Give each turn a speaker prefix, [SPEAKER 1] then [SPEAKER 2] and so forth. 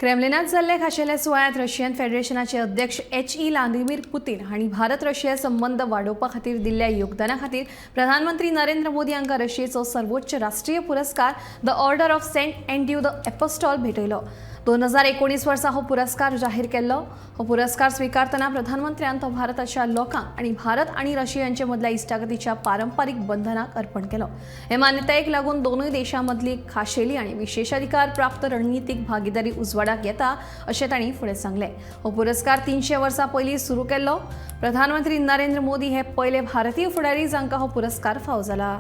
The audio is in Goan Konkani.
[SPEAKER 1] क्रेमलिनात जाल्ल्या खाशेल्या सुवाळ्यांत रशियन फेडरेशनाचे अध्यक्ष एच.ई. व्लादिमीर पुतीन हांणी भारत रशिया संबंद वाडोवपा खातीर दिल्ल्या योगदाना खातीर प्रधानमंत्री नरेंद्र मोदी हांकां रशियेचो सर्वोच्च राष्ट्रीय पुरस्कार, the Order of Saint Andrew the Apostle भेटयलो. 2019 वर्सा हो पुरस्कार जाहीर केल्लो. हो पुरस्कार स्विकारतना प्रधानमंत्र्यान तो भारताच्या लोकांक आनी भारत आनी रशिया यांचे मदल्या इश्टागतीच्या पारंपारीक बंधनाक अर्पण केलो. हे मान्यतायेक लागून दोनूय देशां मदली खाशेली आनी विशेषाधिकार प्राप्त रणनितीक भागीदारी उजवाडाक येता अशें तांणी फुडें सांगलें. हो पुरस्कार 300 वर्सां पयलीं सुरू केल्लो. प्रधानमंत्री नरेंद्र मोदी हे पयले भारतीय फुडारी जांकां हो पुरस्कार फावो जाला.